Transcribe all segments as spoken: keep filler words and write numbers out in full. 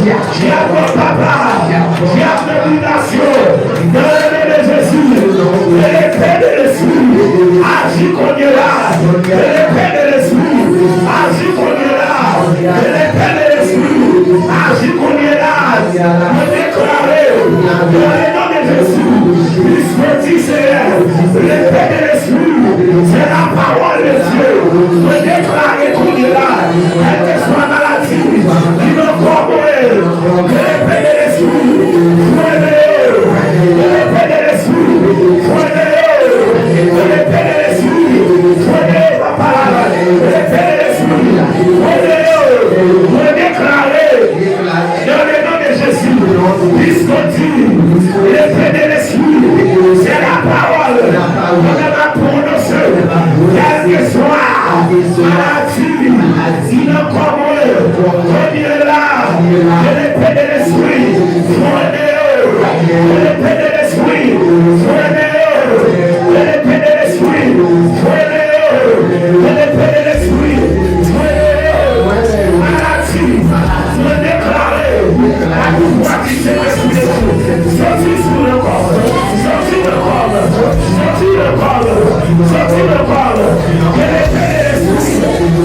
Dyab nan papa, dyab nan dominasyon, dans le nom de Jésus, le lepè de lespri, aji kounye la, le lepè de lespri, aji kounye la, le lepè de lespri, aji kounye la, mwen deklare, dans le nom de Jésus, plis piti Seyè, lepè de lespri, c'est la parole de Dieu, mwen deklare kounye la, kèlkeswa maladi, ki nan kò mwen, lepè de lespri, frene yo, lepè de lespri, frene yo, lepè de lespri, frene yo, papa, lepè de lespri, frene yo, mwen deklare, dans le nom de Jésus, piske w di, lepè de lespri, c'est la parole, pandan m ap pwononse, kèlkeswa maladi, Di nan kò mwen, kounye la, ke lepè de lespri, frene yo, ke lepè de lespri, frene yo, ke lepè de lespri, frene yo, ke lepè de lespri, frene yo. Maladi, mwen deklare, pa pouvwa ki Sentespri de Dye, soti sou nan kò, soti nan kò, soti nan kò, soti nan kò, ke lepè de lespri,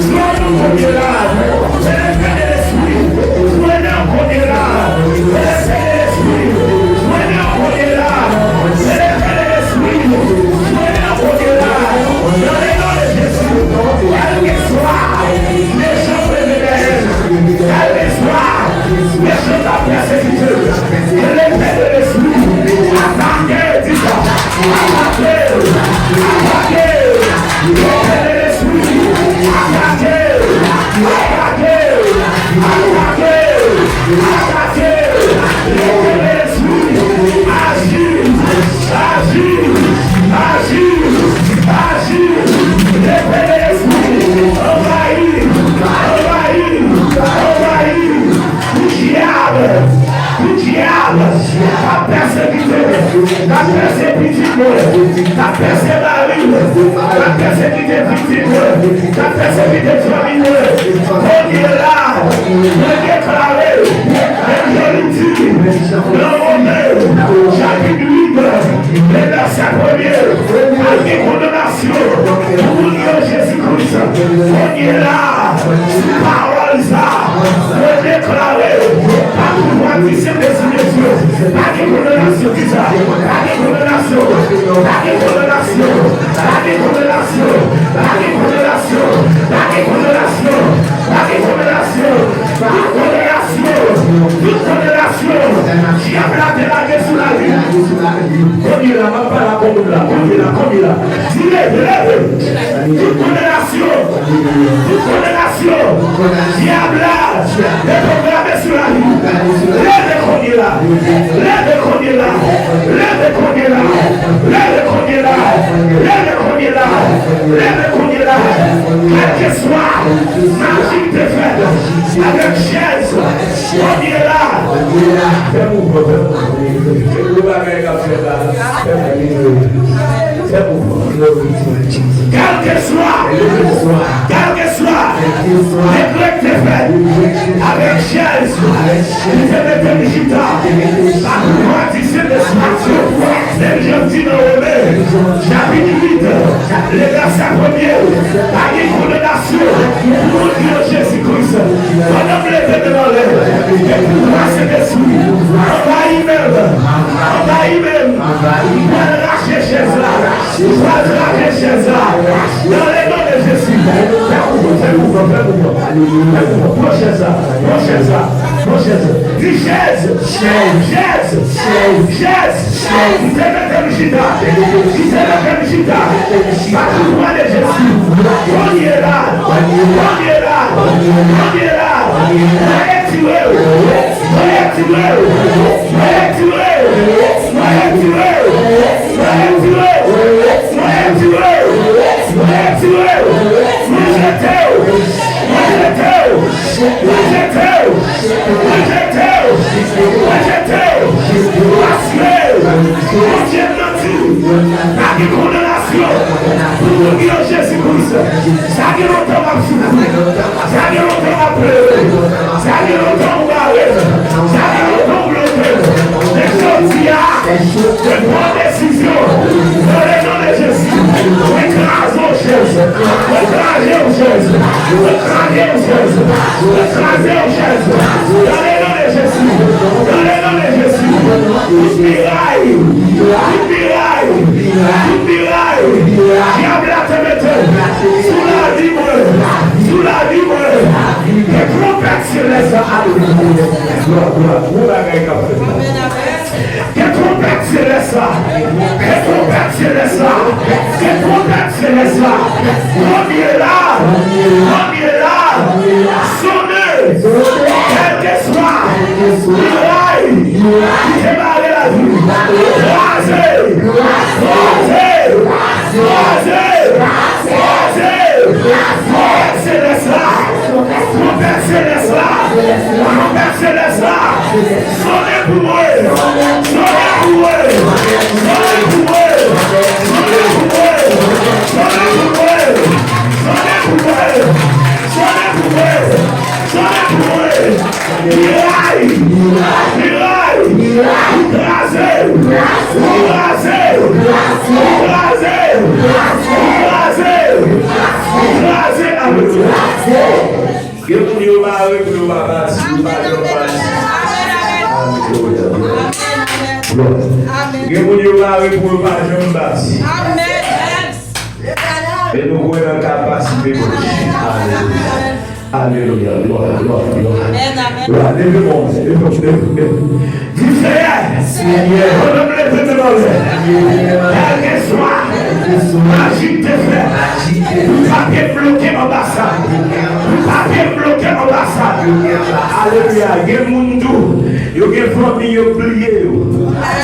frene yo kounye la, ke lepè de lespri, frene yo kounye la, ke lepè de lespri, frene yo kounye la, ke lepè de lespri, frene yo kounye la, dans le nom de Jésus, kèlkeswa mechan premye dèyè, kèlkeswa Mechan k ap pèsekite, lepè de lespri, atake, di sa, atake, atake, lepè de lespri, atake, atake, atake, atake, lepè de lespri, aji, aji, aji, aji, lepè de lespri, anvayi, anvayi, anvayi. Pou dyab, pou dyab k ap pèsekite, k ap pèse pitit mwen, k ap pèse mari m, k ap pèsekite pitit mwen, k ap pèsekite fanmi mwen. Kounye la, mwen deklare, menm jan li di nan Women, chapit uit, le vèsè premye, pa gen kondanasyon pou moun ki an Jezi Kris. Kounye la, sou pawòl sa, mwen deklare, pa pouvwa di Sentespri de Dye, pa gen kondanasyon ki sa, pa gen kondanasyon, pa gen kondanasyon, pa gen kondanasyon, pa gen kondanasyon, pa gen kondanasyon, pa gen kondanasyon, pa gen kondanasyon, tout kondanasyon, dyab la te lage sou lavi. Kounye la, m ap pale ak yon moun la, kounye la, kounye la. Di leve, leve. Tout kondanasyon, tout kondanasyon, dyab la te pwograme sou lavi. Leve kounye la, leve kounye la, leve kounye la, leve kounye la, leve kounye la, leve kounye la. Kèlkeswa maji ki te fèt avèk chèz, kounye la, fè mouvman, fè mouvman. Se gwo bagay k ap fèt la. Fè mouvman. Fè mouvman. Kèlkeswa, kèlkeswa dekrè k te fèt avèk chèz, li te mete m chita, pa pouvwa di Sentespri, menm jan di nan Women, chapit uit, le vèsè premye, pa gen kondanasyon pou moun ki an Jezi Kris. Pandan m leve men m anlè, ke pouvwa Sentespri anvayi men m, anvayi men m. M pral rache chèz la, m pral rache chèz la. Dans le nom de Jésus, fè mouvman, fè mouvman, fè mouvman. Fè mouvman, pran chèz la, pran chèz la, pran chèz la. Di chèz, chèz, chèz, chèz. Chèz! Chèz! Li te mete m chita! Li te mete m chita! Pa pouvwa de Jezi! Kounye la! Kounye la! Kounye la! Mwen retire w! Mwen retire w! Mwen retire w! Mwen retire w! Mwen retire w! Mwen retire w! Mwen retire w! Mwen jete w! Mwen jete w! Mwen jete w! Mwen jete w! Mwen jete w! Paske Bondye nan di, pa gen kondanasyon pou moun ki an Jezi Kris. Sa gen lontan m ap soufri. Sa gen lontan m ap plere. Sa gen lontan ou bare m. Tout miray, tout miray, tout miray dyab la te mete sou lavi mwen, sou lavi mwen, ke twonpèt selès la ale. Glwa, glwa, gwo bagay k ap fèt la. Ke twonpèt selès la, ke twonpèt selès la, ke twonpèt selès la, premye la, premye la, sonnen, kèlkeswa miray ki te bare lavi, kraze, kraze, kraze, kraze, twonpèt selès la, twonpèt selès la, twonpèt selès la. Sonnen pou mwen! Sonnen pou mwen! Sonnen pou mwen! Sonnen pou mwen! Sonnen pou mwen! Sonnen pou mwen! Sonnen pou mwen! Sonnen pou mwen! Miray! Miray! Ou kraze! Ou kraze! Ou kraze! Ou kraze! Ou kraze! Ou kraze! Alelouya! Gen moun yo mare pou yo pa bati, yo pa janm bati. Alelouya. Glwa. Gen moun yo mare pou yo pa janm bati. E nou kwè nan kapasite Bondye. Alelouya. Alelouya. Glwa, glwa, glwa. Glwa. Leve men w, leve, leve, leve. Di, Seyè, Seyè, pandan m leve men m anlè, kèlkeswa maji m te fè pou pa te bloke anbasad, pou pa te bloke anbasad. Alelouya. Gen moun tou, yo gen fanmi, yo bliye yo.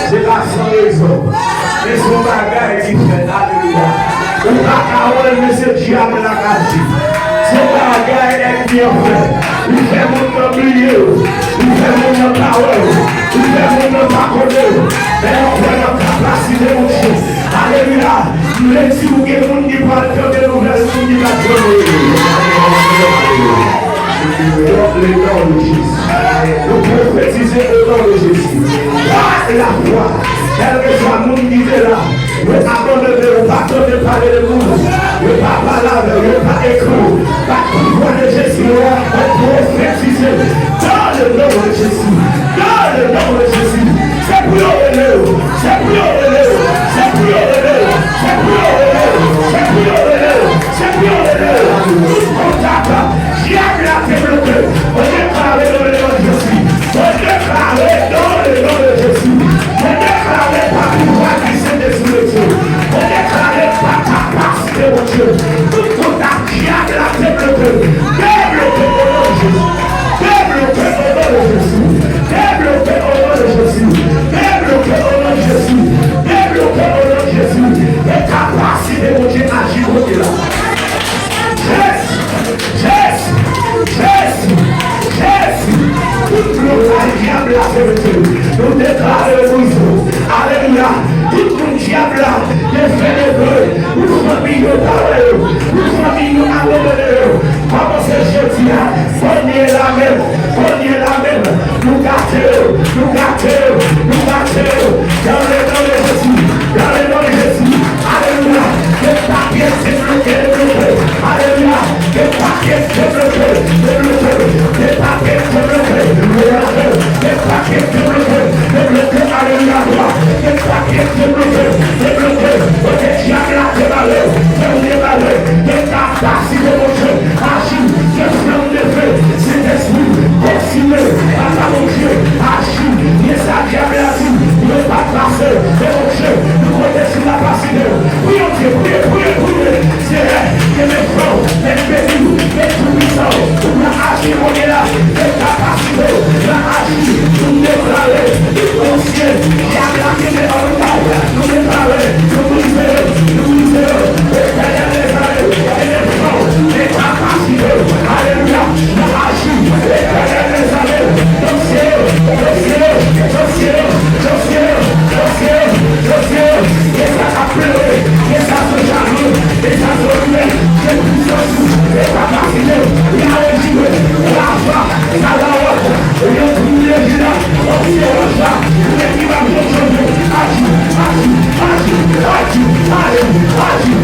Se pa san rezon. Men se yon bagay ki fèt. Alelouya. Ou pa ka wè l, men se dyab la k aji. Se bagay ènmi an fè. Li fè moun nan bliye w. Li fè moun nan pa wè w. Li fè moun nan pa konnen w. Men yo kwè nan kapasite Bondye. Alelouya. M vle di w gen moun ki pral tande nouvèl moun ki pa t janm rele. Dans le nom de Jésus. Nou pwofetize o non de Jezi. Pa lafwa. Kèlkeswa moun ki te la, yo abandone, yo pa tande pale de moun, yo pa pale avè w, yo pa ekri w. Pa pouvwa de Jezi, yo pwofetize. Dans le nom de Jésus. Dans le nom de Jésus. Se pou yo rele w. Se pou yo rele w. Se pou yo rele w. Se pou yo rele w. Se pou yo rele w. Se pou yo rele w. Tout kontak dyab la te bloke. Mwen deklare dans le nom de Jésus. Mwen deklare dans le nom de Jésus. Mwen deklare pa pouvwa ki Sentespri de Dye. Mwen deklare pa kapasite Bondye. Tout kontak dyab la te bloke. Debloke o non de Jezi. Debloke o non de Jezi. Debloke o non de Jezi. Debloke o non de Jezi. Debloke o non de Jezi. E kapasite Bondye aji kote la. Jezi! Jezi! Jezi! Jezi! Tout blokaj dyab la te mete, nou deklare l brize. Alelouya! Tout moun dyab la te fè leve pou fanmi yo pa wè yo, pou fanmi yo abandone yo. Kòmanse jodi a, premye la menm, premye la menm, nou gate yo, nou gate yo, nou gate yo. Dans le nom de Jésus, dans le nom de Jésus. Alelouya. Ke pakèt debloke, debloke. Alelouya. Ke pakèt debloke, debloke. Ke pakèt debloke, debloke. Ke pakèt debloke, debloke. Alelouya. Ke pakèt debloke, debloke. Kote dyab la te bare, fè w debare. Ke kapasite Bondye aji. Ke flanm leve, Sentespri, konfime, Papa Bondye, aji. Men sa dyab la di, yo p ap pase. Men Bondye, nou konte sou kapasite w. Priye Bondye, priye, priye, priye. Seyè, ke men fè w, men beni w, men toupisan w. Ou pral aji kounye a, men kapasite w, pral aji. Nou deklare, nou konsye, dyab la kenbe an otaj. Nou deklare, nou brize yo, nou brize yo. Etènèl dèzame, men fè w, men kapasite w. Alelouya. Nan aji, Etènèl dèzame, dosye yo, dosye yo, dosye yo, dosye yo, dosye yo, dosye yo. Gen sa k ap plore, gen sa sou janou, gen sa sou doulè, gen pwisans ou, gen kapasite w, y a retire, lava, sa la wòch, yo privilèj la, dosye wòch la, nèg ki pa janm chanje, aji, aji, aji, aji.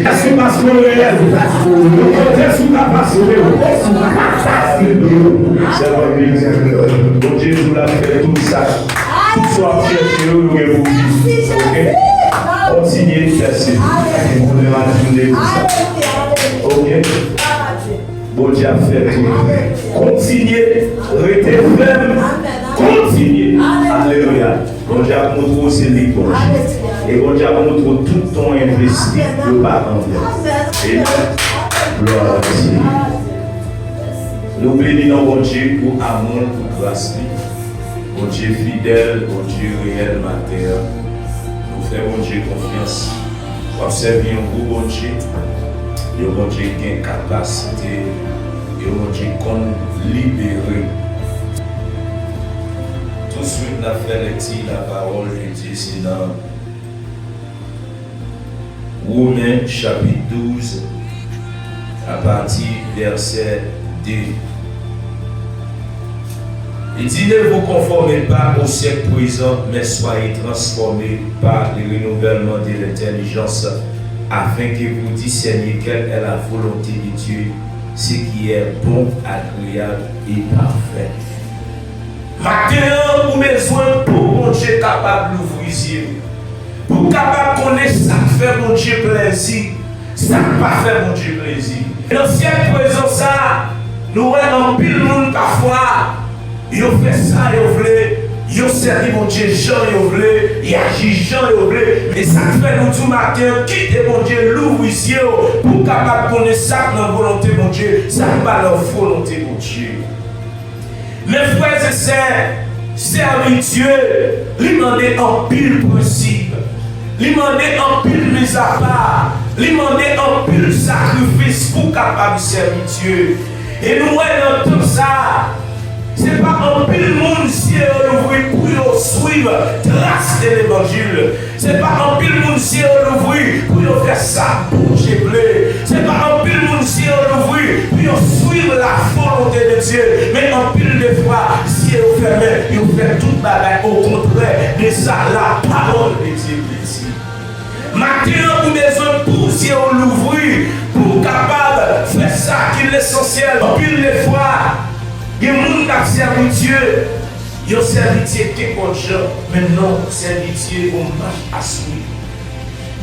Èske pastè w reyèl? Ou kote sou ka pastè w? Sèlman Bondye di w l ap fè tout sa. Tout sa w ap chèche yo, yo gen pou vini. Oke? Kontinye chèche. Mwen ap di w sa. Oke? Bondye ap fè tout. Kontinye, rete fèm. Kontinye. Alelouya. Bondye ap montre w se li k Bondye. E Bondye ap montre w tout tan w envesti, yo pa anvè. Amen. Glwa a Dye. Nou beni non Bondye pou amou l, pou gras li. Bondye fidèl, Bondye reyèl maten an. Nou fè Bondye konfyans. W ap sèvi yon gwo Bondye, yon Bondye ki gen kapasite, yon Bondye k konn libere. Touswit, n ap fè lekti lapawòl de Dye, se nan Women, chapit douz, apati vèsè de. Li di, Ne vous conformez pas au siècle présent, mais soyez transformés par le renouvellement de l'intelligence, afin que vous discerniez quelle est la volonté de Dieu, ce qui est bon, agréable et parfait. Maten an, ou bezwen pou Bondye kapab louvri zye w. Pou w kapab konnen sa k fè Bondye plezi, sa k pa fè Bondye plezi. Nan syèk prezan sa a, nou wè anpil moun pafwa, yo fè sa yo vle, yo sèvi Bondye jan yo vle, y aji jan yo vle. E sa k fè nou di w maten an, kite Bondye louvri zye w pou w kapab konnen sa k nan volonte Bondye, sa k pa nan volonte Bondye. Men frè e sè, sèvi Dye, li mande anpil prensip, li mande anpil mizapa, li mande anpil sakrifis pou w kapab sèvi Dye. E nou wè nan tan sa a, se pa anpil moun zye yo louvri pou yo swiv tras de levanjil. Se pa anpil moun zye yo louvri pou yo fè sa Bondye vle. Se pa anpil moun zye yo louvri pou yo swiv la volonte de Dye. Men anpil de fwa, zye yo fèmen, yo fè tout bagay okontrè de sa la pawòl de Dye vle di. Maten an, ou bezwen pou zye w louvri, pou w kapab fè sa ki lesansyèl. Anpil de fwa, gen moun k ap sèvi Dye, yo sèvi Dye kenpòt jan, men non, sèvi Dye gon mach a swiv.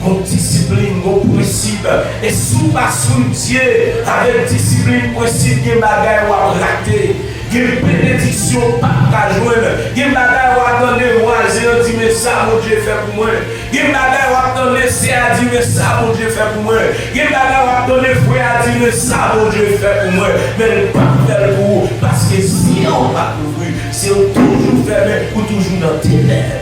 Gon disiplin, gon prensip. E si w pa swiv Dye avèk disiplin, prensip, gen bagay w ap rate. Gen benediksyon w p ap ka jwenn. Gen bagay w ap tande vwazen an di, "Men sa Bondye fè pou mwen." Gen bagay w ap tande sè a di, "Men sa Bondye fè pou mwen." Gen bagay w ap tande frè a di, "Men sa Bondye fè pou mwen." Men l p ap fè l pou ou, paske zye w pa t louvri. Zye w toujou fèmen, ou toujou nan tenèb.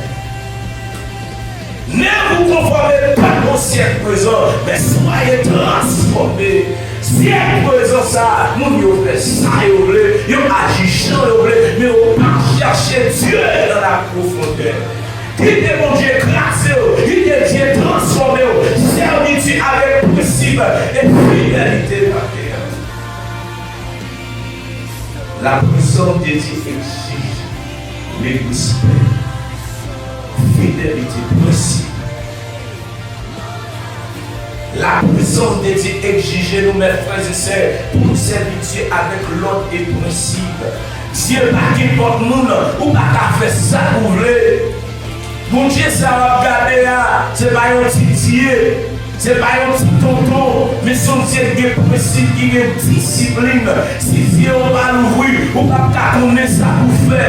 Ne vous conformez pas au siècle présent, mais soyez transformés. Syèk prezan sa a, moun yo fè sa yo vle, yo aji jan yo vle, men yo pa chèche Dye nan la pwofondè. Kite Bondye kraze w, kite Dye transfòme w, sèvi Dye avèk prensip e fidelite maten an. La présence de Dieu exige le respect, fidélité, principe. La présence de Dieu exige nou, mes frères et sœurs, pou nou sèvi Dye avèk lòd e prensip. Dye pa kenpòt moun, ou pa ka fè sa ou vle. Bondye sa w ap gade a, se pa yon ti dye, se pa yon ti tonton, men se yon Dye ki gen prensip, ki gen disiplin. Si zye w pa louvri, ou p ap ka konnen sa pou fè.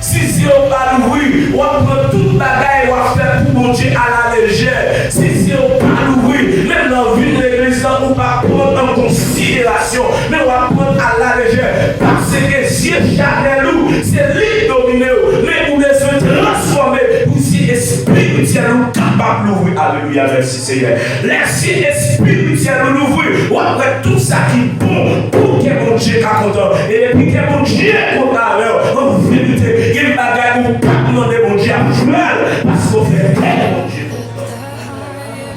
Si zye w pa louvri, w ap pran tout bagay, w ap fè pou Bondye alalejè. Si zye w pa louvri, menm lè w vin legliz la, ou p ap pran an konsiderasyon, men w ap pran alalejè. Paske zye chanèl ou, se li k domine w, men ou bezwen transfòme pou zye espirityèl ou kapab louvri. Alelouya, mèsi Seyè. Lè zye espirityèl ou louvri, w ap wè tout sa ki bon pou kè Bondye ka kontan. E depi kè Bondye kontan avè w, an verite, gen bagay ou p ap mande Bondye ap jwenn, paske w fè kè Bondye kontan.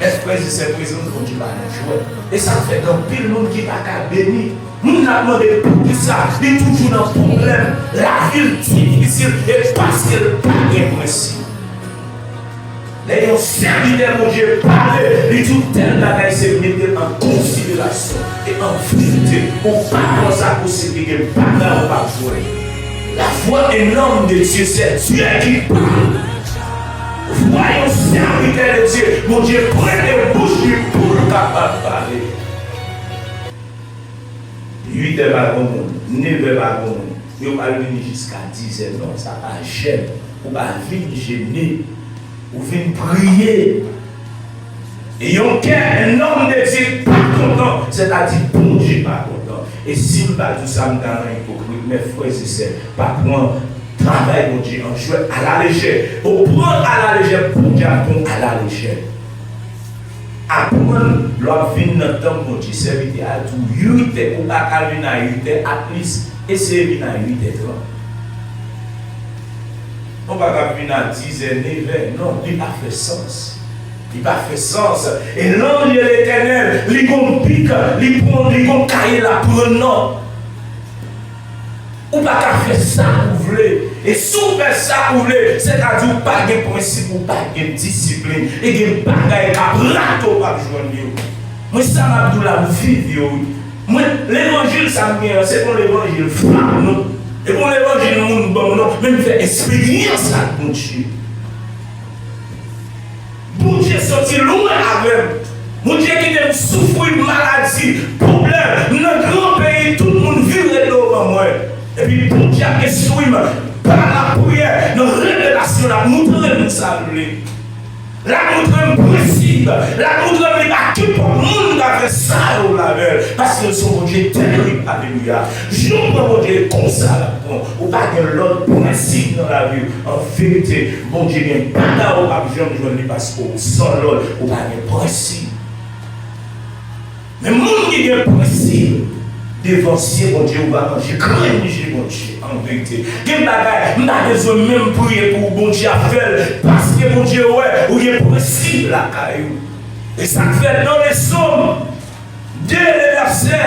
Mes frères et sœurs, prezans Bondye pa nan jwèt. E sa k fè gen anpil moun ki pa ka beni. Moun nan ap mande poukisa li toujou nan pwoblèm, lavi l difisil, e paske l pa gen prensip. Lè yon sèvitè Bondye pale, li di w tèl bagay, se mete l an konsiderasyon. E an verite, ou pa kwè sa posib, li gen bagay ou p ap jwenn. La voix d'un homme de Dieu, c'est Dieu qui parle. Vwa yon sèvitè de Dye, Bondye prete bouch li pou l kapab pale. Uit è pa gen moun, nèf è pa gen moun, yo pral vini jiska diz è. Non, sa pa jèn. Ou pa vin jene, ou vin priye. E yon kè, un homme de Dieu pa kontan, sètadi Bondye pa kontan. E si m pa di w sa, m ta nan ipokrit, mes frères et sœurs, pa pran travay Bondye an jwèt, alalejè. Ou pran alalejè, Bondye ap pran alalejè. Aprann lè w ap vin nan tanp Bondye, sèvitè a di w uit è, ou pa ka vin a uit è, at least, eseye vin a uit è trant. Ou pa ka vin a diz è, nèf è, non, li pa fè sans. Li pa fè sans. E lè w li Letènèl, li gon bik, li pran, li gon kaye l ap pran non. Ou pa ka fè sa ou vle. E si w fè sa ou vle, sètadi w pa gen prensip, ou pa gen disiplin. E gen bagay k ap rate w p ap jwenn yo. Mwen sa m ap di w la, m viv yo wi. Mwen, levanjil sa m gen an, se pa yon levanjil fam non. E pa yon levanjil moun ban m non, men m fè esperyans ak Bondye. Bondye soti lwen avè m. Bondye kite m soufri maladi, pwoblèm, m nan gran peyi, tout moun vire do ban mwen. Epi Bondye ap enstwi m pa lapriyè, nan revelasyon l ap moutre m sa l vle. L ap moutre m prensip, l ap moutre m li pa kenpòt moun ka fè sa yo l avè l, paske l se yon Bondye terib, alelouya. Jan w pran Bondye konsa l ap pran w, ou pa gen lòt prensip nan lavi w. An verite, Bondye gen bagay ou p ap janm jwenn li paske w san lòd, ou pa gen prensip. Men moun ki gen prensip, devan zye Bondye, ou va manje grenn je Bondye, an verite. Gen bagay, m pa bezwen menm priye pou ou, Bondye ap fè l, paske Bondye wè ou gen prensip lakay ou. E sa k fè nan Lesòm de, le vèsè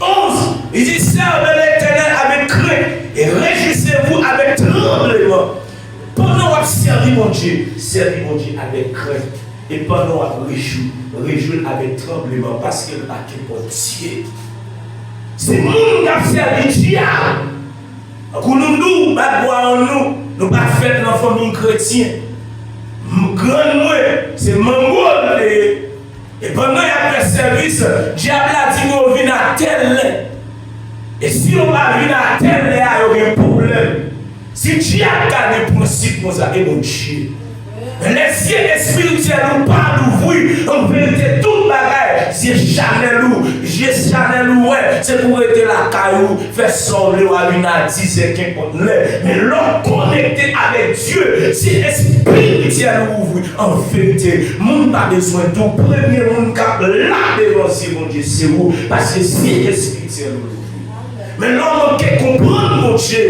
onz, li di, servez l'Éternel avec crainte et réjouissez-vous avec tremblement. Pandan w ap sèvi Bondye, sèvi Bondye avèk krent. E pandan w ap rejwi, rejwi l avèk tranbleman, paske l pa kenpòt Dye. Se moun k ap sèvi dyab. Tankou nou di w, bat bwa an nou, nou pa fèt nan fanmi kretyen. M-, grann mwen, se mango l te ye. E pandan y ap fè sèvis, dyab la di yo vin a tèl lè. E si yo pa vin a tèl lè a, yo gen pwoblèm. Si dyab ta gen prensip konsa, e Bondye. Men lè zye espirityèl ou pa louvri, an verite, tout bagay, zye chanèl ou, zye chanèl ou wè, se pou rete lakay ou, fè sa w vle, w a vin a diz è, kenpòt lè. Men lè w konekte avèk Dye, zye espirityèl ou ouvri, an verite, moun pa bezwen di w, premye moun k ap la devan zye Bondye, se ou, paske zye espirityèl ou louvri. Men lè w manke konprann Bondye,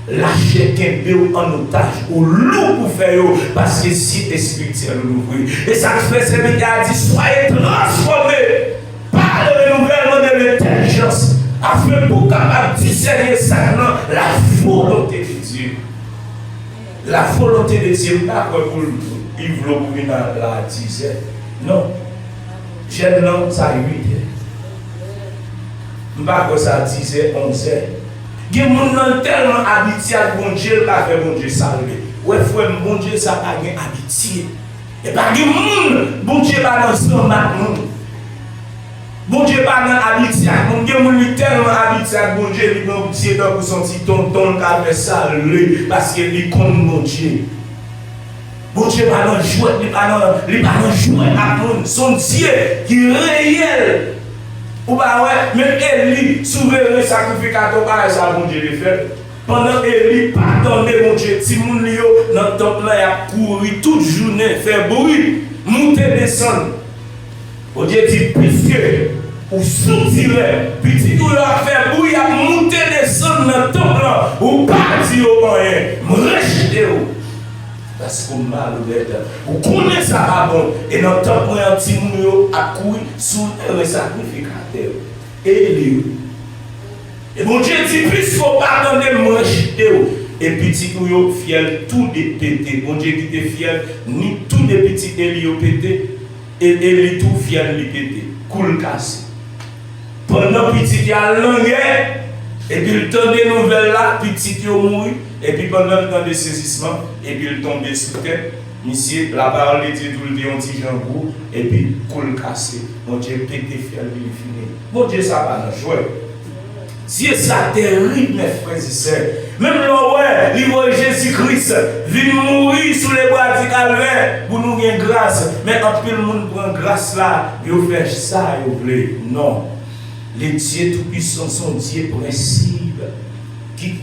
lachè kenbe w an otaj, ou lou pou fè yo, paske zye espirityèl ou louvri. E sa k fè sèvitè a di, soyez transformés par le renouvellement de l'intelligence, afin pou w kapab disène sa k nan la volonte de Dye. La volonte de Dye, m pa kwè pou l, li vle w pou vin la a dizè. Non. Jèn nan, sa uit è. M pa kwè sa dizè, onzè. Gen moun nan tèlman abitye ak Bondye, l ka fè Bondye sa l vle. Wè, frè m, Bondye sa pa gen abitye. E pa gen moun, Bondye pa nan zanm ak moun. Bondye pa nan abitye ak moun. Gen moun li tèlman abitye ak Bondye, li pran Bondye tankou se yon ti tonton, l ka fè sa l vle, paske li konn Bondye. Bondye pa nan jwèt, li pa nan, li pa nan jwèt ak moun. Se yon Dye ki reyèl. Ou pa wè, menm Eli, souveren sakrifikatè, pa wè sa Bondye te fè l. Pandan Eli pa tande Bondye, timoun li yo nan tanp lan, y ap kouri tout jounen, fè bri, moute desann. Bondye di, piske ou soutirè, pitit ou yo ap fè bri, y ap moute desann nan tanp lan, ou pa di yo anyen, m rejte w. Paske w malonèt, ou konnen sa pa bon, e nan tanp mwen an, timoun yo ap kouri, souveren sakrifikatè yo. Eli, wi. E Bondye di, piske w pa tande m, m rejte w. E pitit ou yo, fyèl tou de pete. Bondye kite fyèl, ni tou de pitit Eli yo pete. E Eli tou, fyèl li pete. Kou l kase. Pandan pitit li al nan gè, epi l tande nouvèl la, pitit yo mouri, epi pandan l tande sezisman, epi l tonbe sou tè, misye, la parole de Dieu di w l te yon ti jan gwo, epi kou l kase. Bondye pete fyèl li, li fini. Bondye sa pa nan jwèt. Dye sa terib, mes frères et sœurs. Menm lè w wè li voye Jezi Kris vin mouri sou lebra di Kalvè pou nou gen gras, men anpil moun pran gras la, yo fè sa yo vle. Non. Le Dieu Tout-Puissant se yon Dye prensip ki